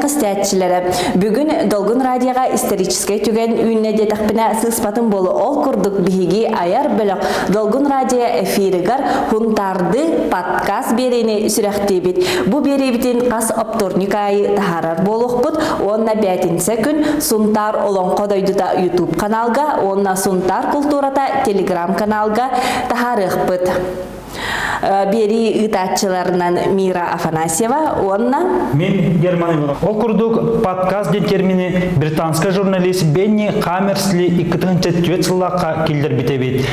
истээччилэрэ, бүгүн Долгун радиоҕа историческай түгэн үүннэ диэтэхпинэ сыыспатым буолуо. Ол курдук биһиги айар бөлөх Долгун радио эфиригэр Хунтаарды подкаст биэриини сүрэхтиибит. Бу биэриибитин хас оптуорньук аайы таһаарар буолуохпут уонна бээтинсэ күн Сунтаар Олоҥхо дойдута YouTube каналга уонна Сунтаар култуурата Telegram каналга таһаарыахпыт. Биэрии ыытааччыларынан Мира Афанасьева уонна Мин Герман Иванов. Ол курдук подкаст диэн термини британскай журналист Бенни Хаммерсли 2004 сыллаахха киллэрбит эбит.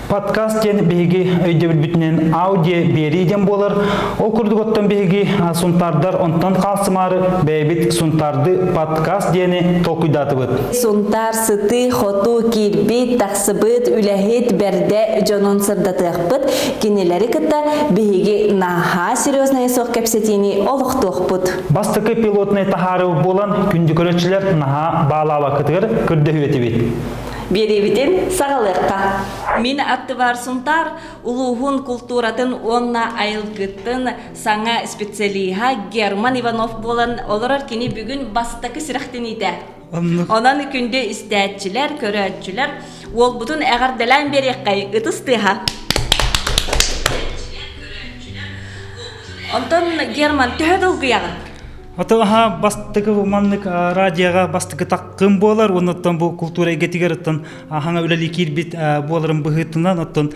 Подкаст диэн биһиги өйдөбүлбүтүнэн аудио биэрии диэн буолар. Ол курдук оттон биһиги сунтаардар онтон хаалсымаары бэйэбит сунтаарды подкаст диэни толкуйдаатыбыт. Сунтаар сытыы хоту киирбит, тахсыбыт, үлэһит, бэрдэ дьонун сырдатыахпыт. Кинилэри кытта биһиги наһаа серьезное суох кэпсэтиини олохтуохпут. Бастакы пилотнай таһаарыы буолан күндү көрөөччүлэр наһаа баалаабаккытыгар көрдөһүө Биэриибитин саҕалыахха. Мин аттыбар Сунтаар улууһун култууратын уонна айылгытын саҥа специалиһа Герман Иванов буолан олорор кини бүгүн бастакы сүрэхтэниитэ. Онон күндү истээччилэр, көрөөччүлэр уолбутун эҕэрдэлээн биэриэххэй ытыс тыаһа. Онтон Герман төһө долгуйаҕын? Ото аха бастакы маннык радиоҕа бастакы таккым буолар уонна оттон бу култуура эйгэтигэр оттон хаҥа үлэлии киирбит буоларын быһыытынан оттон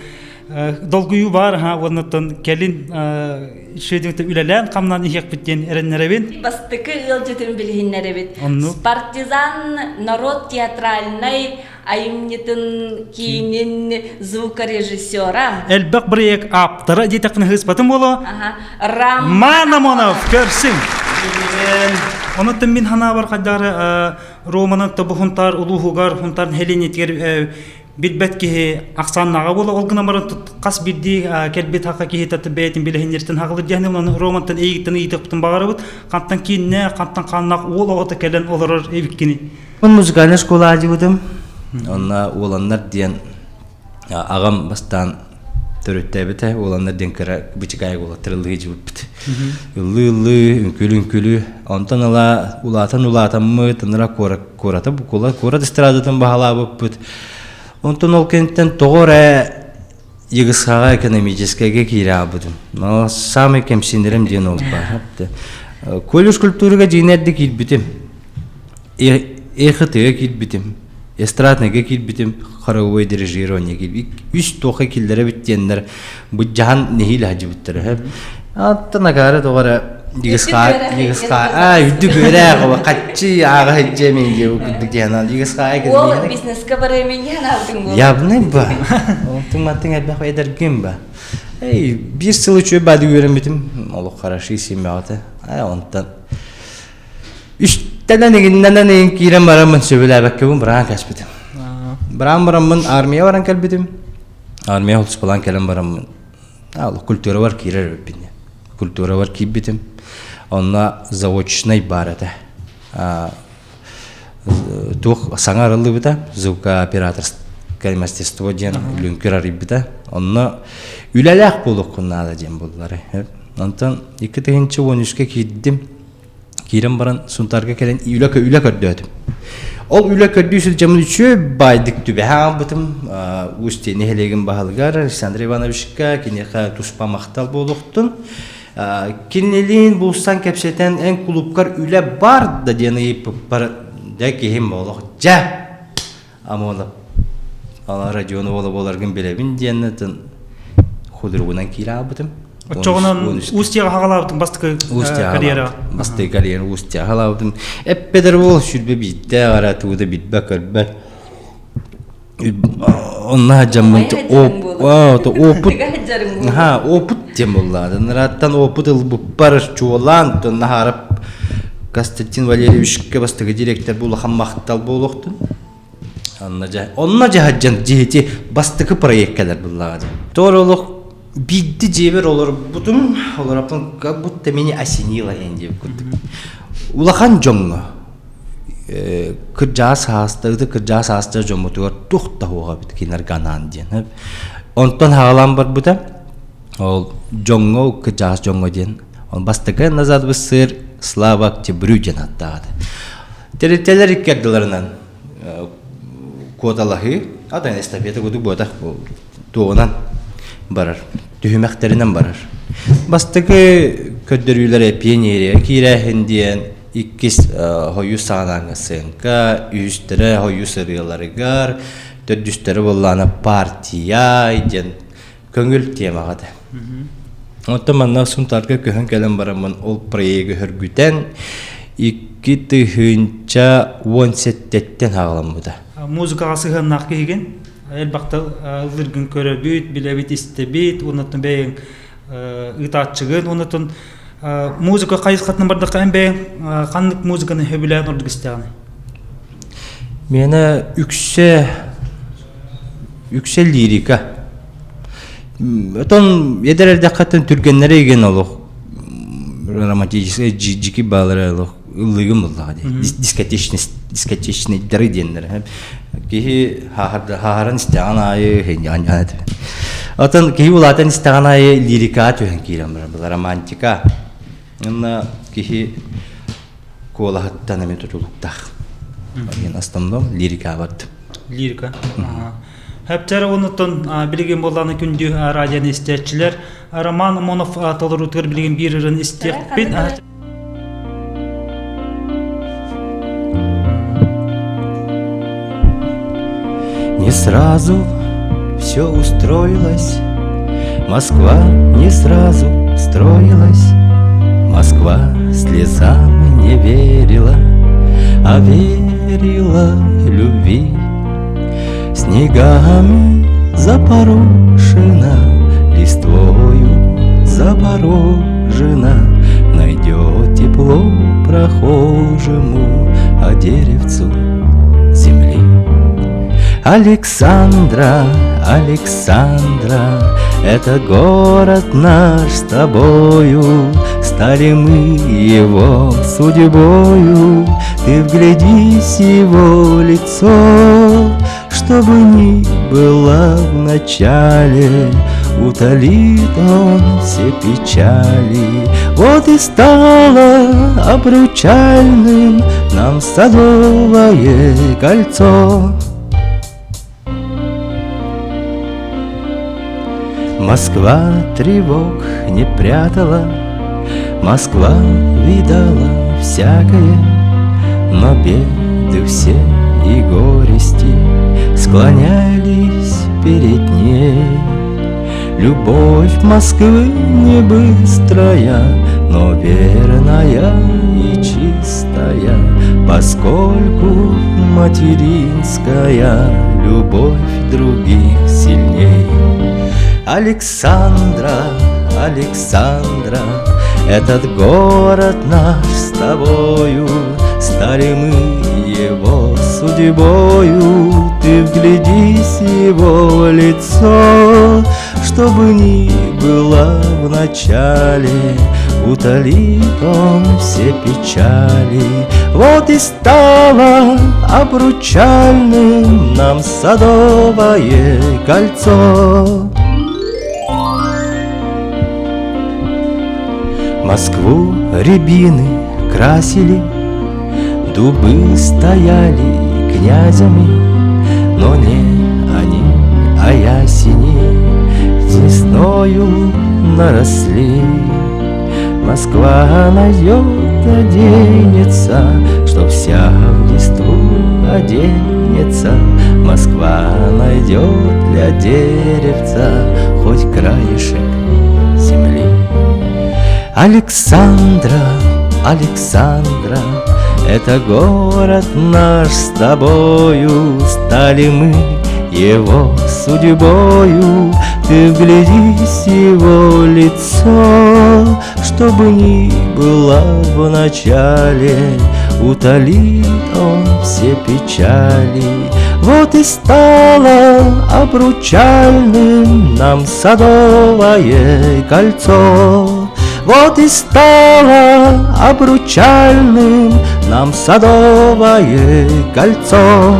долгуйуу баар аха уонна оттон кэлин үчүгэйдик үлэлээн хамнаан иһиэхпит диэн эрэннэрэбин. Бастакы ыалдьытын билиһиннэрэбит. Партизан народ театральнай айымньытын киинин звукорежиссера. Элбэх проект ааптара диэтэххинэ сыыспатым буолуо. Роман Амонов көрсүҥ. Онуттан мин ханаабар хайдары Романын тобу Хунтаар улууһугар Хунтаар нэһилиэнньэтигэр билбэт киһи ахсааннааҕа буола ол гынан баран хас биирдии кэлбит хака киһи бэйэтин билэһиннэртэн хаҕылыр диэн онон Романтан эйигиттэн ыйытыахпытын баҕарабыт хантан кииннээх хантан хааннаах уол оҕото кэлэн олорор эбиккини Мин музыкальнай школа аадьыбытым. Онно уоланнар диэн аҕам бастаан төрүттээбитэ. Уоланнар диэн кыра бычыкаайык уолаттар ыллыы дьыбыппыт. Ыллыы-ыллыы, үҥкүлүү-үҥкүлүү. Онтон ыла улаатан улаатаммыт, ынара куората куорат эстрадатын баһылаабыппыт. Онтон ол кэнниттэн тоҕо эрэ ЕГСХ-ҕа экономическайга киирэ аалбытым. Но самый кэмсинэрим диэн ол баар. Колледж культурага дьиҥнэрдик киирбитим. ЭХТ-га киирбитим, эстрадныйга киирбитим, хоровое дирижирование киирбит. Үс туохха киллэрэбит диэннэр быдьаһан нэһиилэ сылдьыбыттара. Аттан акаары тоҕо эрэ ЕГСХ ЕГСХ аа үрдүк үөрээх оба хаччы ааҕа сылдьыам ин диэ курдук диэн ЕГСХ Уол бизнеска барыамин диэн аалтыҥ буолла. Явный ба. Онтуҥ маттыҥ элбэх эдэргин ба. Эй, биир сыл үчүгэй баады үөрэммитим. Олох хороший симмэҕэтэ. Ай, онтон Үстэнэн игиннэнэн игин киирэн бараммын сөбүлээбэккэбин быраан кэспитим. Быраан бараммын армия баран кэлбитим. Армия холуспалаан кэлэн бараммын культурабар киирэр эбиппин. Культурабар киирбитим. Онно заочнай баар этэ. Туох саҥа арыллыбыта звукооператорское мастерство диэн лүҥкүр арыйбыта. Онно үлэлээх буолуоххун наада диэн буллары. Онтон 2013-ка киирдим. Киирэн баран Сунтаарга кэлэн үлэ, үлэ көрдөөтүм. Ол үлэ көрдүү сылдьаммын үчүгэй баайдык түбэһэ аалбытым. Устье нэһилиэгин баһылыгар Александр Ивановичка киниэхэ туспа махтал буолуохтун. Кинилиин булсан кэпсэтэн эн кулуупкар үлэ бар да диэн ыйыппыппар дьэ киһим олох дьэ Амонов ала Родион уола буоларгын билэбин диэн худругунан киирэ аалбытым. Оччоҕунан Устьяҕа хаҕалаабытым бастакы карьера. Бастакы карьера Устьяҕа хаҕалаабытым. Эппедер буол сүрбэ биирдээх эрэ тугу да билбэт көрбөт. Онно дьаммын опыт ха опыт диэн буолла. Нараттан опыт ылбыппар чуолаан наһаарап Константин Валерьевичка бастакы директор улахан махтал буолуохтун. Онно дьэ, онно дьаһадьан дьиһити бастакы проект кэлэр буллаҕа дьэ. Тор олох биирди дьиэбэр олорбутум, олороппун как будто меня осенило эн диэбит курдук. Улахан дьоҥҥо кырдьаҕас саастар, ыты кырдьаҕас саастар дьоммутугар туох да суоҕа эбит кинилэргэ анаан диэн. Онтон хаалан барбыта. Ол дьоҥҥо, кырдьаҕас дьоҥҥо диэн. Ол бастакы назад сыр. Слава Октябрю диэн ааттаах этэ. Тэрилтэлэр икки ардыларынан куоталаһыы, атын эстафета курдук буотах туоҕунан барар, түһүмэхтэринэн барар. Бастакы көрдөрүүлэрэ пионерия киирээһин диэн, иккис хойуу саҕалааҥҥа сценка, үһүстэрэ хойуу ырыаларыгар, төрдүстэрэ буоллаҕына партия диэн көҥүл темаҕа этэ. Оттон манна Сунтаарга көһөн кэлэн бараммын ол проегы хөргүтэн 2017-тэн хаҕаламмыта. Музыкаҕа сыһыаннаах киһигин элбэхтэ ыллыргын көрөбүт, билэбит, истэбит, оннуттан бэйэҥ ыытааччыгын, оннуттан музыка хайысхатынан бардахха эн бэйэҥ ханнык музыканы сөбүлээн ордук истэҕиний? Миэнэ үксэ үксэ лирика. Отон эдэр эрдэххиттэн түргэннэрэ игин олох романтическай дьики баалара олох ыллыгым буллаҕа дии. Дискотечный дискотечныйдары диэннэр. Киһи хааһаран истэҕин аайы Отон киһи улаатан истэҕин аайы лирикаҕа түһэн киирэн барар была романтика. Онно киһи куолаһыттан эмиэ тутулуктаах. Диэн основном лирика бардым. Лирика. Хэптэр онуттан билигин буоллааны күндү радионы истээччилэр Роман Амонов толоруутугар билигин биир ырын истиэхпит. Не сразу все устроилось, Москва не сразу строилась, Москва слезам не верила, А верила любви. Снегами запорошена, Листвою запорожена, Найдет тепло прохожему, А деревцу земли. Александра, Александра, это город наш с тобою, Стали мы его судьбою, Ты вглядись его лицо, Чтобы ни было в начале, Утолит он все печали. Вот и стало обручальным Нам садовое кольцо. Москва тревог не прятала, Москва видала всякое, Но беды все и горести Склонялись перед ней. Любовь Москвы не быстрая, Но верная и чистая, Поскольку материнская Любовь других сильней. Александра, Александра, этот город наш с тобою, Стали мы его судьбою, Ты вглядись его лицо, Чтобы ни было в начале, Утолит он все печали. Вот и стало обручальным Нам садовое кольцо. Москву рябины красили, Дубы стояли князями, Но не они, а ясени Весною наросли. Москва найдет, оденется, Что вся в листву оденется. Москва найдет для деревца Хоть краешек земли. Александра, Александра, это город наш с тобою, Стали мы его судьбою. Ты вглядись его лицо, Чтобы ни было в начале, Утолит он все печали. Вот и стало обручальным Нам садовое кольцо. Вот и стало обручальным Нам садовое кольцо.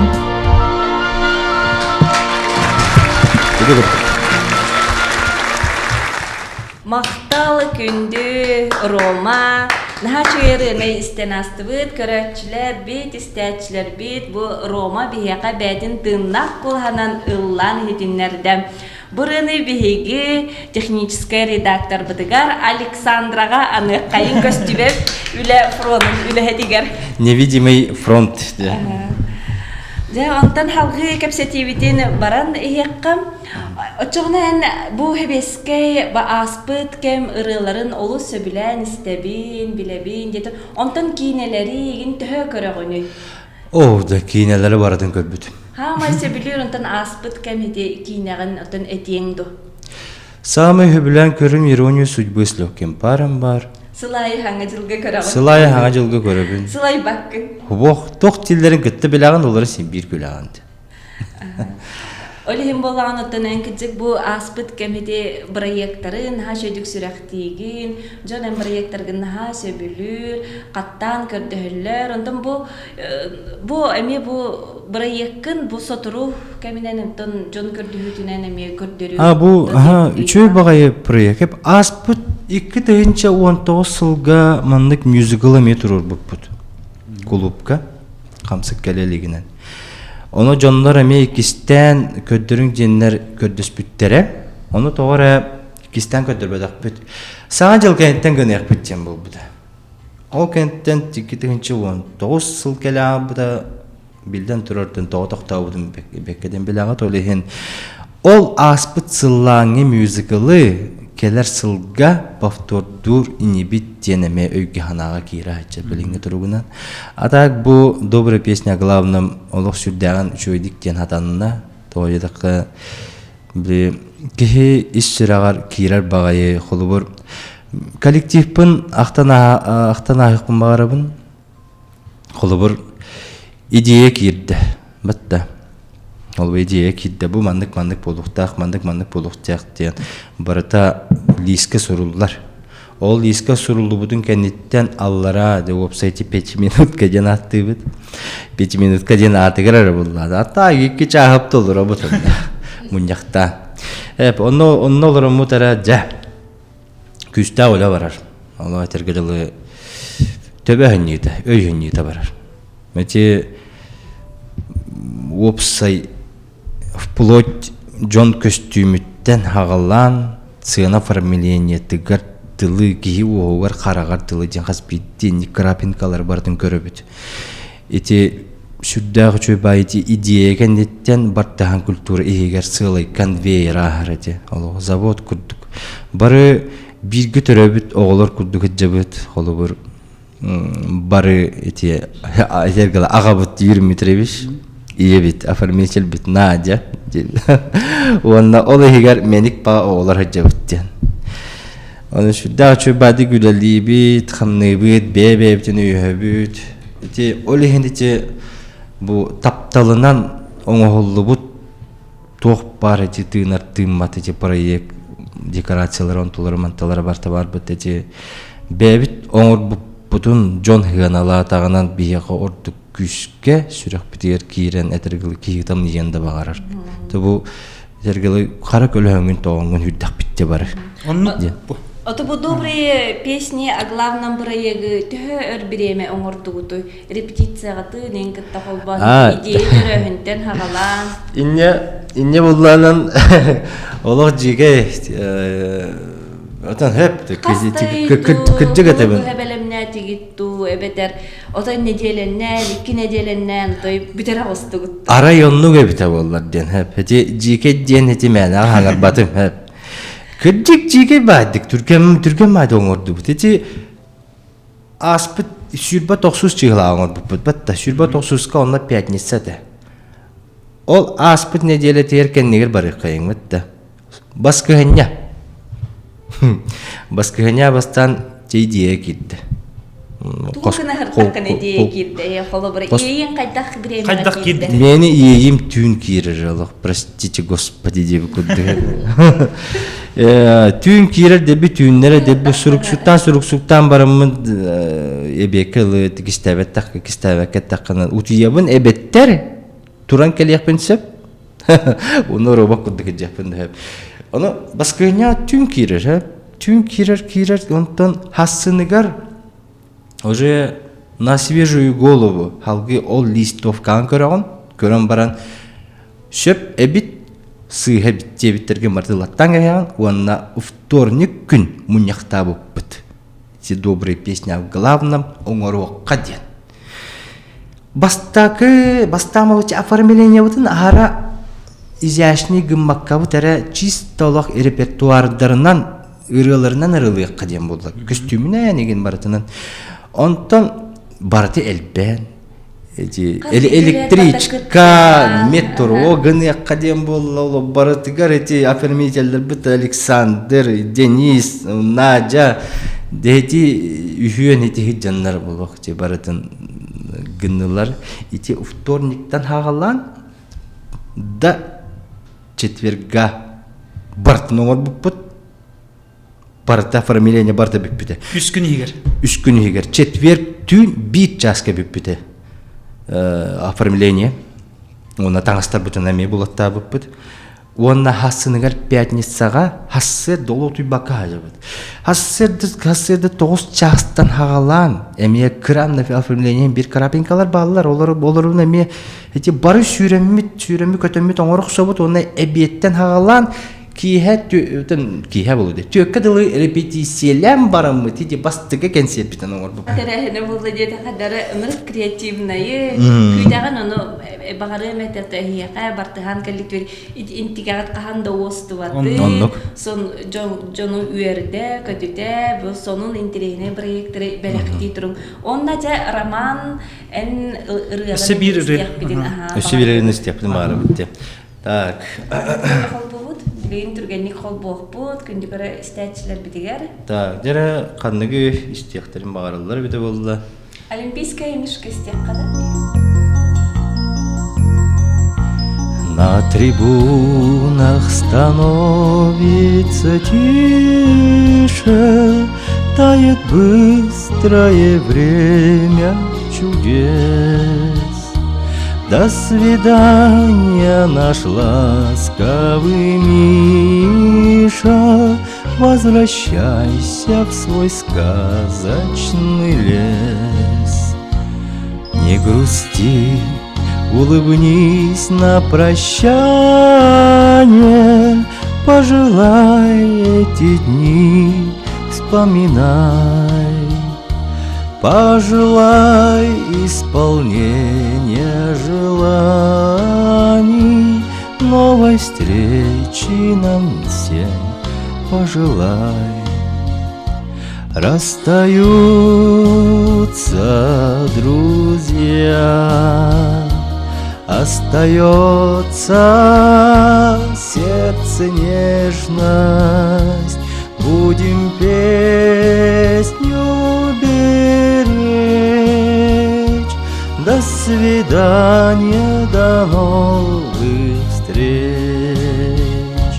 Махтал күндү Рома. Наһаа үчүгэй ырыаны истэн аастыбыт, көрөөччүлэрбит, истээччилэрбит бу Рома биһиэхэ бэйэтин тыыннаах куолаһынан ыллаан иһитиннэрдэ. Бу ырыаны биһиги техническэй редакторбытыгар Александраҕа аныаххайын көстүбэт үлэ фронун үлэһитигэр. Невидимый фронт. Дьэ, онтон халгыы кэпсэтиибитин баран иһиэххэ. Оччоҕуна эн бу хэбиэскэй ааспыт кэм ырыаларын олус сөбүлээн истэбин, билэбин диэтэ. Онтон киинэлэри игин төһө көрөҕүнүй? Оо, да киинэлэри барытын көрбүтүм. Хаамай сөбүлүүр онтон ааспыт кэм ити киинэҕин оттон этиэҥ ду? Саамай сөбүлээн көрүм «Иронию судьбы с легким паром» баар. Сыл аайы хаҥа дьылга көрөҕүн. Сыл аайы хаҥа дьылга көрөбүн. Сылайбаккын. Хубох, туох тиллэрин кытта билэҕин, олору син биир күлэҕин. Ол иһин буоллаҕын оттон эн кырдьык бу ааспыт кэм ити бырайыактары наһаа үчүгэйдик сүрэхтиигин, дьон эн бырайыактаргын наһаа сөбүлүүр, хаттаан көрдөһөллөр. Онтон бу бу эмиэ бу бырайыаккын бу сотору кэминэн оттон дьон көрдөһүүтүнэн эмиэ көрдөрүү. А бу аха үчүгэй баҕайы проект. Ааспыт 2019 сылга маннык мюзикл эмиэ туруорбуппут кулуупка хамсык кэлэ илигинэн. Ону дьоннор эмиэ иккистээн көрдөрүҥ диэннэр көрдөспүттэрэ. Ону тоҕо эрэ иккистээн көрдөрбөтөхпүт. Саҥа дьыл кэнниттэн гыныахпыт диэн буолбута. Ол кэнниттэн 2019 сыл кэлэ ааспыта биллэн турартан тоҕо тохтообутун бэккэ диэн билэҕит. Ол иһин ол ааспыт сыллааҥҥы мюзиклы кэлэр сылга повтордуур инибит диэн эмиэ өйгө-санааҕа киирэ сылдьар билиҥҥи туругунан. А так бу «Добрая песня о главном» олох сүрдээҕин үчүгэйдик диэн хатанна. Тоҕо диэтэххэ, били киһи ис сүрэҕэр киирэр баҕайы холобур коллективпын ахтан ахтан ааһыахпын баҕарабын. Холобур, идея киирдэ. Батта. Ол идея киирдэ. Бу маннык-маннык буолуохтаах, маннык-маннык буолуохтаах диэн барыта лиискэ суруллар. Ол лиискэ суруллубутун кэнниттэн аллараа дьэ уопсай ити пятиминутка диэн ааттыыбыт. Пятиминутка диэн аатыгар эрэ буллаата. Аттаа икки чааһап толоробут онно мунньахтаан. Эп онно онно олороммут эрэ дьэ күүстээх үлэ барар. Ол этэргэ дылы төбө өһүнньүүтэ, өй өһүнньүүтэ барар. Эти уопсай вплоть дьон көстүүмүттэн хаҕалаан сыана оформлениетыгар тылы киһи уоһугар хараҕар тылы диэн хас биирдии крапинкалары барытын көрөбүт. Ити сүрдээх үчүгэй баай ити идея кэнниттэн бартаһан культура иһигэр сыалай конвейер ааһар ити олох завод курдук бары бииргэ төрөөбүт оҕолор курдук сылдьабыт холобур бары ити этэргэ аҕабыт Юрий Дмитриевич ийэбит оформительбит Надя уонна ол иһигэр мэник па оҕолор сылдьабыт диэн Оны сүрдээх үчүгэй баадык үлэлиибит, хамныыбыт, бэйэ-бэйэбитин өйөһөбүт. Ити ол иһин ити бу тапталынан оҥоһуллубут туох баар ити тыынар тыыммат ити проект декорациялара онтулара манталара барыта барбыт ити бэйэбит оҥорбуппутун дьон сыаналаатаҕынан биһиэхэ ордук күүскэ сүрэхпитигэр киирэн этэргилы киһи тамныйыан да баҕарар. Бу Сергелы хара көлөһөҥҥүн тоҕоҥҥун үрдэхпиттэ бары. Онно Ото бу добрые песни о главном проегы төһө өр бириэмэ оҥордугутуй? Репетицияҕытын эн кытта холбоон идея төрөөһүнтэн хаҕалаан. Инне инне буллаанан олох дьигэ отон хөп кырдьык этэбин. Бэлэмнээтигит дуу эбэтэр Отой нэдиэлэннээн, икки нэдиэлэннээн отой бүтэрэ оҕустугут. Арай оннук эбитэ буоллар диэн хэп. Эти дьиикэй диэн эти мээнэҕэ хаҥарбатым хэп. Кырдьык дьиикэй баайдык түргэн түргэн баайды оҥордубут. Ити ааспыт сүүрбэ тохсус чыһылаах оҥорбуппут батта. Сүүрбэ тохсуска онно пятница этэ. Ол ааспыт нэдиэлэтигэр кэннигэр барыаххайыҥмыт да. Баскыһынньа. Баскыһынньа бастаан идея киирдэ. Тугу гына идея киирдэ? Холобура, иэйиҥ хайдах бириэмэҕэ киирдэ? Мени иэйим түүн киирэр олох, простите господи диэби курдук. Түүн киирэр деби түүннэрэ деби суруксуктаан суруксуктаан бараммын эбиэккэ ылы кистээбэттэх кистээбэккэ эттэххинэ утуйабын эбэттэр туран кэлиэхпин сөп Уну робот курдук илдьиэхпин да сөп. Ону баскыһынньаҕа түүн киирэр, түүн киирэр киирэр, онтон хассыныгар Уже на свежую голову халгы ол листовкаҕын көрөҕүн, көрөн баран сөп эбит, сыыһа эбит диэбиттэргэ мартылаттан кэһэҕин уонна вторник күн мунньахтаабыппыт. Эти добрые песни о главном оҥоруохха диэн. Бастакы бастаамалыччы оформлениебытын аһара изящный гыммаккабыт эрэ чисто олох репертуардарынан ырыаларынан ырылыахха диэн буолла. Көстүүмүнэн игин барытынан. Онтон барыты элбээн эти электричка, метро гыныахха диэн буолла. Ол барытыгар эти оформителлэрбит Александр, Денис, Надя эти үһүөн ити дьоннор буолуох барытын гыннылар. Ити вторниктан хаҕалаан да четверга бартын оҥорбуппут. Барыта оформление барыта бүппүтэ. Үс күн иһигэр. Үс күн иһигэр. Четверг түүн биир чааска бүппүтэ. Оформление. Уонна таҥастарбытын эмиэ булаттаабыппыт. Уонна хассыныгар пятницаҕа хассыар долу утуйбакка хаалыбыт. Хассыарда хассыарда тоҕус чаастан хаҕалаан эмиэ кыраан оформление биир крапинкалар бааллар. Олору олорун эмиэ эти бары сүүрэммит сүүрэммит көтөммүт оҥоро охсобут уонна эбиэттэн хаҕалаан киэһэ киэһэ буолуо дии түөккэ дылы репетициялээн бараммыт ити бастакы кэнсиэрпитин оҥорбуппут тэрээһинэ буолла диэтэххэ дары ынырык креативнайы күүтэҕин ону баҕарыам этэ эһиэхэ бартыһаан коллектив интигэҕит хаһан да уостубаты оннук сон дьону үөрдэ көтүтэ бу сонун интэриэһинэй проекттары бэлэхтии туруҥ онно дьэ роман эн ырыаҕын Өссө биир ырыа. Өссө биир ырыаны истиэхпитин баҕарабыт диye. Так. Холбубут. Билигин түргэнник холбуохпут. Күндү көрө истээччилэрбитигэр. Так, дьэрэ ханныгы истиэхтэрин баҕараллар эбитэ буолла. Олимпийская мишка истиэххэ да. На трибунах становится тише, Тает быстрое время чудес. До свидания, наш ласковый Миша, Возвращайся в свой сказочный лес. Не грусти, улыбнись на прощание, Пожелай эти дни, вспоминай. Пожелай исполнения желаний, Новой встречи нам всем пожелай. Расстаются друзья, Остается в сердце нежность, Будем песню беречь. До свидания, до новых встреч.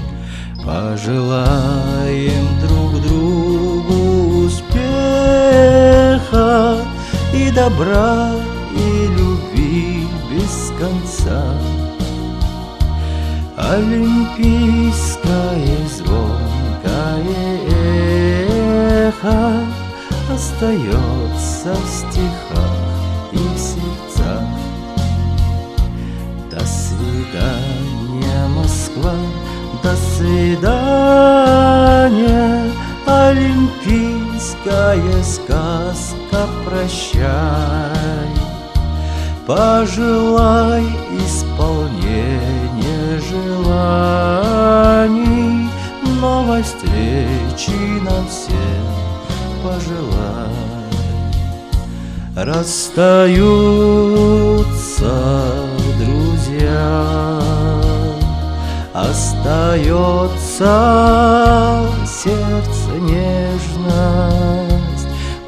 Пожелаем друг другу успеха и добра, и любви без конца. Олимпийское звонкое эхо Остается в стихах и в сердцах. До свидания, Москва, до свидания, Олимпийская сказка, прощай. Пожелай исполнения желаний, Новой встречи нам всем пожелай. Расстаются друзья, Остается в сердце нежность,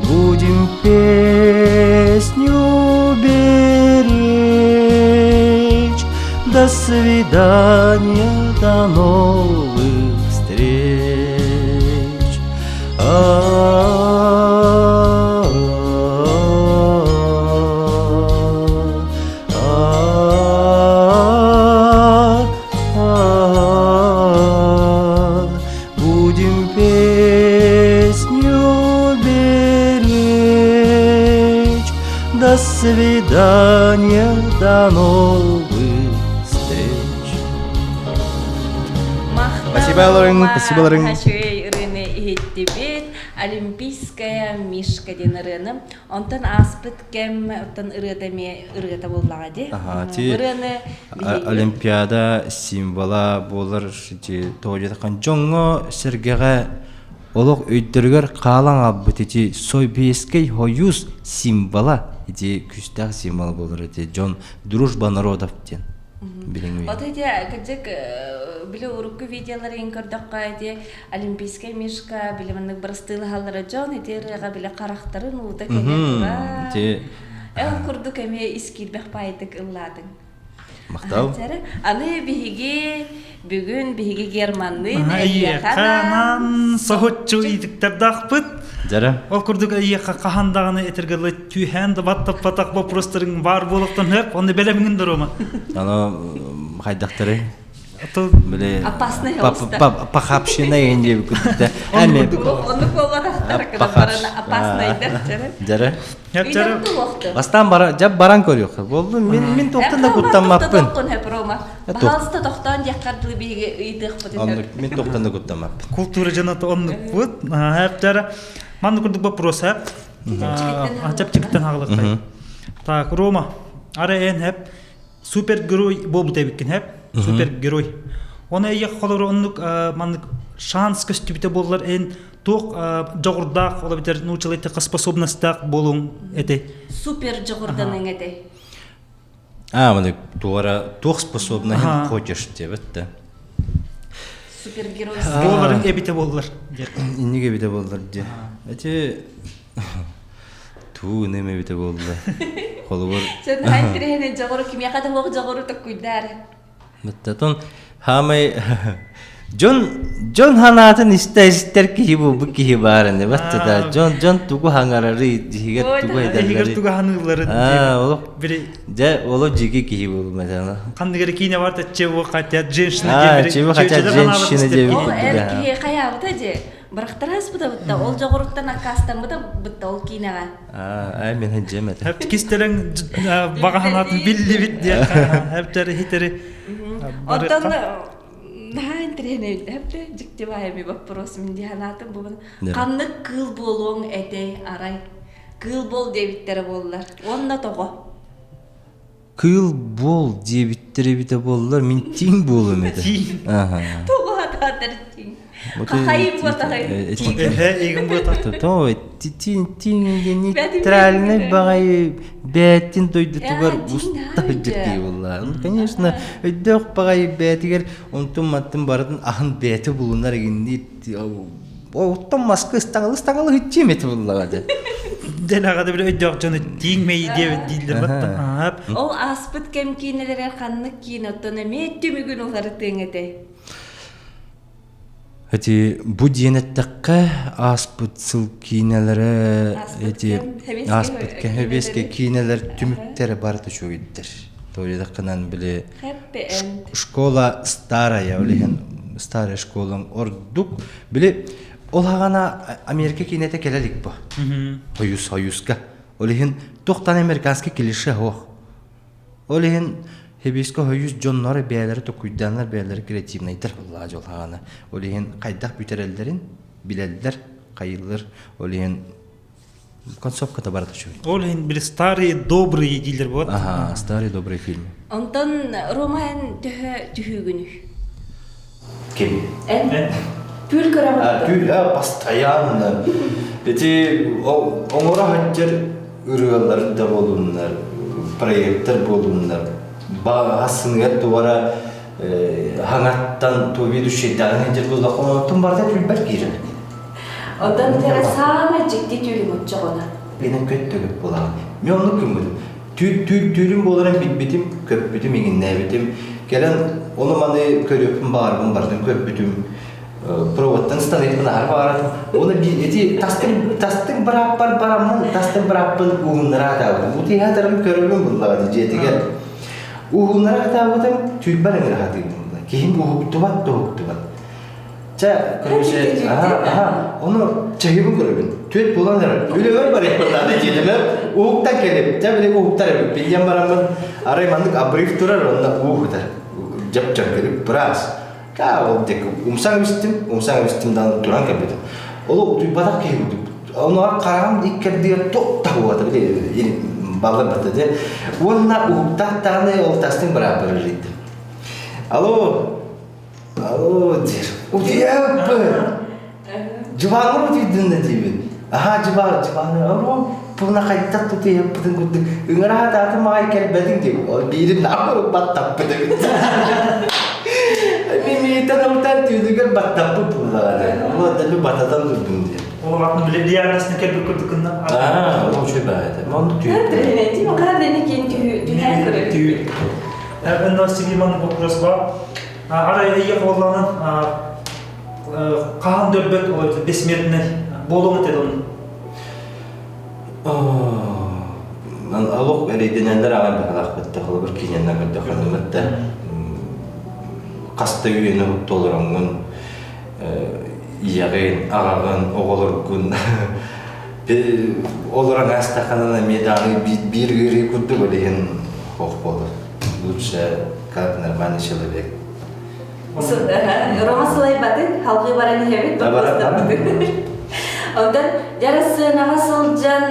Будем песню беречь. До свидания, до новых встреч. Будем песню беречь. Прощание, до новых встреч. Спасибо, Лорен, спасибо, Лорен. Үчүгэй ырыаны иһиттибит. Олимпийская мишка диэн ырыаны. Онтон ааспыт кэм оттон ырыата эмиэ ырыата буоллаҕа дии. Аха, ти Ырыаны биһиги Олимпиада символа буолар ити тоҕо диэтэххэ дьоҥҥо сэргэҕэ олох өйдөрүгэр хаалан хаалбыт ити Советский Союз символа ити күүстээх символ буолар ити дьон дружба народов диэн билиҥҥи Вот эти кырдьык били урукку видеоларын көрдөххө ити олимпийскай мишка били маннык бырастыылаһаллара дьон ити ырыаҕа били харахтарын уута кэлэ турар. Ити Эл курдук эмиэ ис киирбэх баайдык ыллаатыҥ. Махтал. Аны биһиги бүгүн биһиги Германныын Эйиэхэ соһуччу ыйытыктардаахпыт. Дьара. Ол курдук эйиэхэ хаһан даҕаны этэргэлэ түһээн да баттаппатах боппуруостарыҥ баар буолуохтан сөп. Онно бэлэмҥин да Рома. Аны хайдахтары? Били Опасный похабщина диэбит курдук. Оннук буолбатахтар баран опаснайдар Дьара. Бастаан бара, дьэ баран көрүөх. Болду мин мин тохтон да куттаммаппын. Баһаалыста тохтоон диэххэр дылы биһиги ыйытыахпыт Оннук мин тохтон да куттаммаппын. Култуура дьоно оннукпут. Дьара маннык курдук вопрос хэп. Чэпчэкиттэн хаалыахтай. Так, Рома, ара эн хэп супергерой буолбут эбиккин хэп. Супергерой. Оны эйэх холору оннук маннык шанс көстүбүтэ буоллар эн туох дьоҕурдаах ол эбэтэр нууччалыы эттэххэ способностаах буолуоҥ этэй? Супер дьоҕурданыҥ этэй? А, маны туора туох способнаһын хочешь диэбит да. Супергерой. Буоларын эбитэ буоллар. Инник эбитэ буоллар дии. Эти туу нэм эбитэ буолла. Холобур. Сен хаан тирэһинэн дьоҕуру кимиэхэ да суох дьоҕуру токкуйдаар. Оттон хаамай дьон дьон ханаатын истэ истэр киһи бу бу киһи баар ини баттата дьон дьон тугу хаҥарары иһигэр тугу иһигэр тугу ханыылларын олох дьэ олох дьиги киһи буолум этэ ханнык эрэ киинэ бар чего хотят женщины чего хотят женщины диэбит ол эр киһи хайаабыта дьэ бырахтараспыта бытта ол дьоҕуруттан аккаастаммыта бытта ол киинэҕэ Аа, мен дьэм этэ. Хэп кистэлэҥ баҕа санаатын биллибит диэн хэптери хитери. Оттон наһаа интэриэһинэй хэпте дьикти баайами вопрос мин дии санаатым бу ханнык кыыл буолуоҥ этэй арай кыыл буол диэбиттэрэ буоллар уонна тоҕо Кыыл буол диэбиттэр эбитэ буоллар, мин тииҥ буолуом этэ. Тоҕо хатаатар тииҥ? Хахайым буотахай тииҥ. Эһэ буотах. То тииҥ тииҥ нейтральный баҕайы бээтин дойдутугар уста сылдьар киһи буолла. Конечно, өйдөөх баҕайы бээтигэр онтун мантын барытын аһын бээтэ булунар игинниир Оттон маска ыстаҥалы ыстаҥалы һыччиэм этэ буллаҕа дьэ. Дэлэҕэ да били өйдөөх дьону тииҥ мэйии диэбит дииллэр баттаап. Ол ааспыт кэм киинэлэрэр ханнык киинэ оттон эмиэ түмүгүн уларытыаҥ этэй? Эти бу диэн эттэххэ ааспыт сыл киинэлэрэ эти ааспыт кэм сэбиэскэй киинэлэр түмүктэрэ барыта үчүгэйдэр. Тоҕо били школа старая, ол иһин старая школаң ордук. Били ол хаҕана Америка киинэтэ кэлэ илик бу. Союз союзка. Ол иһин туохтан американский клише суох. Ол иһин Хебиско союз дьонноро бэйэлэрэ токуйдааннар бэйэлэрэ креативнайдар буоллаҕа дьол хаҕана. Ол иһин хайдах бүтэрэллэрин билэллэр, хайыыллар. Ол иһин концовката барыта үчүгэй. Ол иһин били старые добрые дииллэр вот. Ага, старые добрые фильмы. Онтон Роман төһө түһүүгүнүй? Ким? Эн? Түүл көрөҕүн? Түүл, постоянно. Эти оҥоро сылдьар ырыалар да буолуннар, проекттар буолуннар. Хассыныгар туора хаҥаттан ту ведущийдаан сылдьар буоллахха, онтон барыта түүлбэр киирэр. Оттон итиэрэ саамай дьикти түүлүм оччоҕуна. Бинэн көттөгөт буолаҕын. Мен оннук гыммытым. Түүл түүл түүлүм буоларын билбитим, көппүтүм, иҥиннээбитим. Кэлэн ону маны көрүөхпүн баҕарбын барытын көрбүтүм. Проводтан станыйпын аһар баҕаратым. Оны эти тастын тастын бырааппар бараммын, тастын бырааппын уһуннара атаабытым. Утуйаатарым көрөрүм буллаҕа дьиэтигэр. Уһуннара атаабытым, түүлбэр ыҥыра хатыыбын. Киһим уһуктубат да уһуктубат. Чэ, короче, аха, аха, ону чаһыыбын көрөбүн. Түөт буолан эрэр. Үлэбэр барыахпын наада диэтим. Уһуктан кэлим. Дьэ били уһуктар эбиппин диэн бараммын арай маннык обрыв турар онно уу ытар. Дьап-дьап быраас. Ка ол диэки умсаҥ эбистим, умсаҥ эбистим даҕаны туран кэлбитим. Ол утуйбатах киһи курдук. Онуоха хараҕым иккэрдигэр туох да буолбата били балларбата дьэ. Уонна уһуктаах даҕаны ол тастыҥ бырааппар эрийдим. Алло, алло диир. Утуйаппын. Дьыбааҥҥа утуйдун да диибин. Аһаа дьыбаа, дьыбааны оруо пуна хайдах тутуйаппытын курдук ыҥыраһа таатым аҕай кэлбэтиҥ диэн ол биирин наамыр баттаппыт эбит. Мимиитэн ылтан түүнүгэр баттаппыт буоллаҕа. Ол дэлби бататан турдум диэн. Ол атын били диагнозны кэлбит курдукунна. Аа, ол үчүгэй баа этэ. Оннук түүн. Тренинти макар дени кин түһэн көрөр. Түүн. Онно сибиман вопрос бар. Арай эйе холланын хаһан да өлбөт ол бессмертный буолуоҥ этэ дон Олох эрэйдэнэллэр аҕай быһалаахпыт да холобур киинэннэр көрдөххүнэ да хаста үйэни толороҥҥун ийэҕин аҕаҕын оҕолоргун олорон аастаххына эмиэ даҕаны биир ыарыы курдук ол иһин ох буолар лучше как нормальный человек Рома сылайбатын, халҕыы баран иһэбит, боппуруостарбытын. Онтон дьара сыанаҕа сылдьан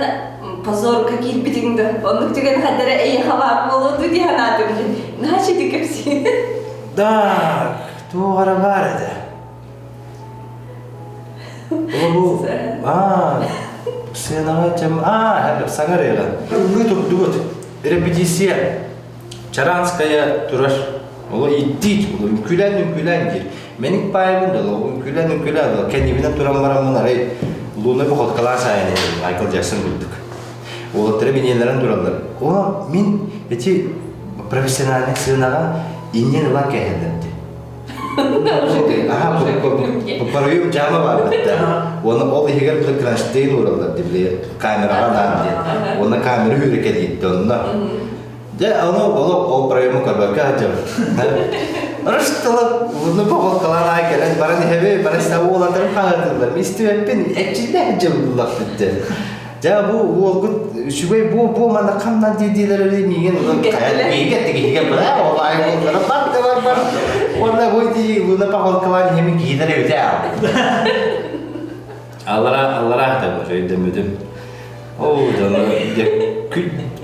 позорка киирбитиҥ да, оннук түгэн хаддара эйиэхэ баар буолуо дуу дии санаатым дии. Наһаа чити кэпсиин. Да, туох эрэ баар этэ. Ол аа, сыанаҕа чэм аа, саҥар ыаҕын. Ыллыы турдубут. Репетиция. Чаранская турар. Оло иттиит, оло үҥкүүлээн-үҥкүүлээн диир. Мэник паайбын да, оло үҥкүүлээн-үҥкүүлээн, оло кэннибинэн туран бараммын арай луна походкалаан сайын Майкл Джексон курдук. Уолаттара миниэлэрин тураллар. О, мин эти профессиональный сыанаҕа иннин ылан кэһэллэр дии. Аха, пароюм дьаама баар битта. Уонна ол иһигэр били кронштейн уураллар дии, били камераҕа наан диэн. Уонна камера үүрэ кэлиитте онно. Дьэ, ону олох ол проему көрбөккө сылдьабын. Рыштылып, уну поҕолкалаан аай кэлэн баран иһэби, бары уолаттарым хаһыатыллар. Истибэппин, эрчиллэ сылдьабыллар дьэ. Дьэ, бу уолгут үчүгэй бу бу манна хамнан диидиилэр эри миигин онон хайа миигин тигиһигэ бара ол аай уоллара бар да бар бар. Уонна бу дии луна поҕолкалаан иһэмин киһилэр эбитэ Аллара аллара да өйдөммүтүм. Оо, дьоно дьэ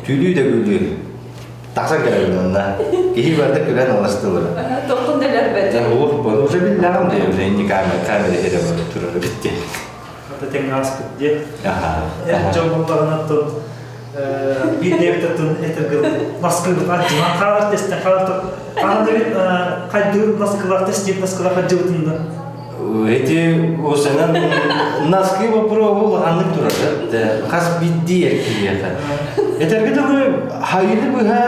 күлүү да күлүү. Тахсан кэлэбин онно. Киһи барыта күлэн алластылар. Тоқтун да өлөрбөт. Уох, бу уже биллэҕим дии, уже инни камера камера иһирэ бары турара битти. Ата тэҥ ааспыт дии. Аха. Эр дьон буоллаҕына тун биир дэбит тун этэргил наскыбыт ардьынан хаалар тестен хаалар хаһан да бит хайдыыр наскылар тестиир наскылар хадьыбытын да Эти осенен носки вопроһу улаханнык турар хас биирдии эр киһиэхэ. Этэргэ дылы хайыны быһа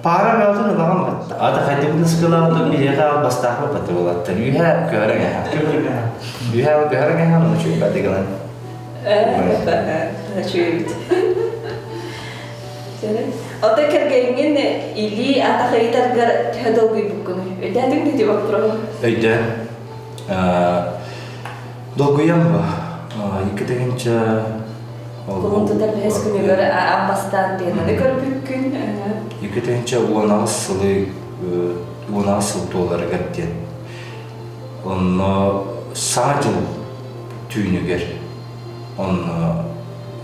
паара бөҕөтүн ылаҕын батта. Ата хайдыбыт наскылаабытын биһиэхэ албастаахпыт баты булаттар. Үһэ көһөрөҥ эһэ. Үһэ көһөрөҥ эһэ ону чуйбаты гынан. Чуйбут. Ото кэргэҥҥин илии атах ыйытаргар төһө долгуйбуккунуй? Өйдөөтүҥ дии боппуруоһу? Өйдөөн. Долгуйам 2 Кулун тутар бэһис күнүгэр аан бастаан пианоны көрбүккүн. 2018 сылы 18 сыл туоларыгар диэн. Онно Саҥа дьыл түүнүгэр онно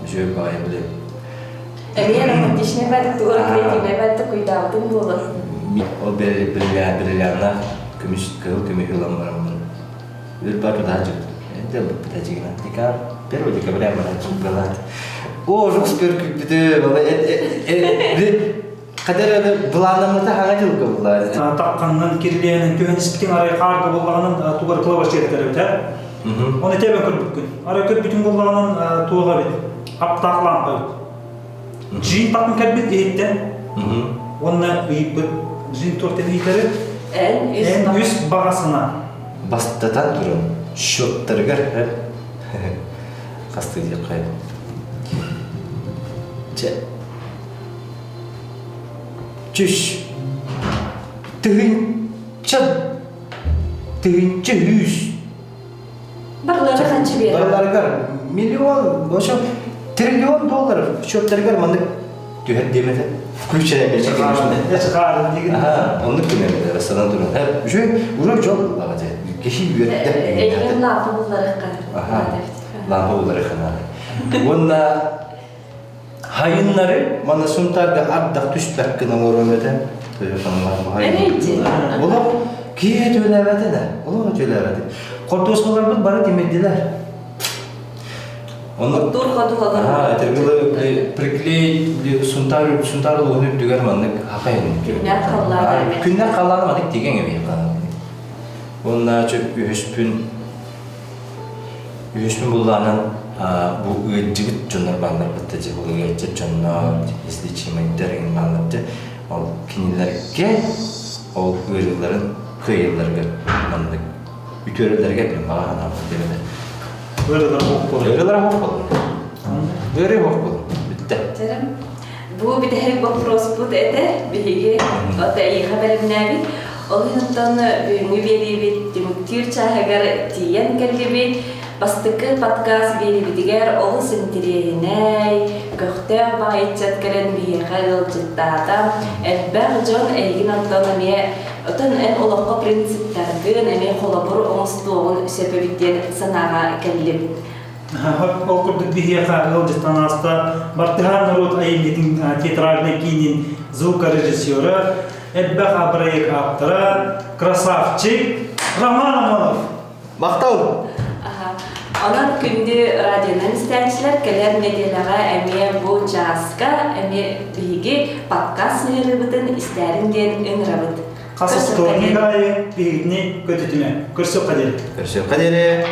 дьүө баҕайы билэбин. Эмиэ романтичный баайдык тугу креативнай баайдык куйдаабытын буолар. Ол бриллианнаах көмүс кыһыл көмүһү ылан бараммын үр бар тутааччы дьигинэн декабрь первого декабря барааччы О, жук көркүппүтү Хадер аны былааннаммыта хаҥа дьылга буллаа. Таққаннан кирлээнин түһэн испитин арай хаарга буллаҕынан тугар кылабар сиэртэр эбит ээ. Оны тэбэн көрбүккүн. Арай көрбүтүн буллаҕынан туоға эбит. Аптаах лампа эбит. Джин татын кэлбит иһиттэн. Уонна ыйыппыт джин туортен ыйытары. Эн үс баҕасына. Бастатан туран счеттарыгар хастыы диэххэ. Чэ Чүс тыһыынча тыһыынча үс Барылары ханчы биэрэр. Барыларыгар. Миллион, в общем, триллион долларов счеттарыгар маннык түһэр диэмэтэ. Включая Оннук күнэмэтэ, бастатан туран. Үчүгэй, уже дьол буллаҕа дьэ. Киһи үөрдэ. Эйигин лаапы булларыхха. Лаапы булларыхха наада. Уонна хайыннары манна Сунтаарга ардах түспэт гына оҥоруом этэ. Олох киһи төлөөбөтө да, олох төлөөбөтө. Хортуоскаларбыт бары тимирдилэр. Онно Тур ходуһалар. Этэргилы приклеить Сунтаар Сунтаар улууһун үрдүгэр маннык хахайын. Күннэр халлаана. Күннэр халлаана маннык тигэҥ эбии хаалан. Уонна үһүспүн Үһүспүн буллаанан бу ыалдьыбыт дьоннор бааллар бытта дьэ ол ыалдьар дьоннор излечимайдар эҥин бааллар дьэ ол кинилэргэ ол ыарыыларын кыайалларыгар маннык үтүөрэллэригэр мин баҕа санаабын диэбэтэ. Ыарыылар хоох буолар. Ыарыылар хоох буолар. Ыарыы хоох буолар. Бүттэ. Бу бүтэһик боппуруоспут этэ. Биһиги от эйиэхэ бэлэмнээбит. Ол иһин бүгүҥҥү биэриибит түмүктүүр чааһыгар тиийэн кэллибит. Бастакы подкаст биэриибитигэр олус интириэһинэй, көхтөөх баҕайыччат кэлэн биһиэхэ ыалдьыттаата. Элбэх дьон эйигин оттон эмиэ отон эн олоххо принциптаргын эмиэ холобур оҥостуоҕун сөп эбит диэн санааҕа кэллим. Ол курдук биһиэхэ ыалдьыттан ааста Бартыһаан норуот айымньытын театральнай киинин звукорежиссера, элбэх бырайыак ааптара, красавчик Роман Амонов. Махтал! Онон күндү радионан истээччилэр кэлэр нэдиэлэҕэ эмиэ бу чааска эмиэ биһиги подкаст сыһыарыыбытын истээрин диэн ыҥырабыт. Хас вторник аайы биһигини көтүтүмэ. Көрсүөххэ диэри. Көрсүөххэ диэри.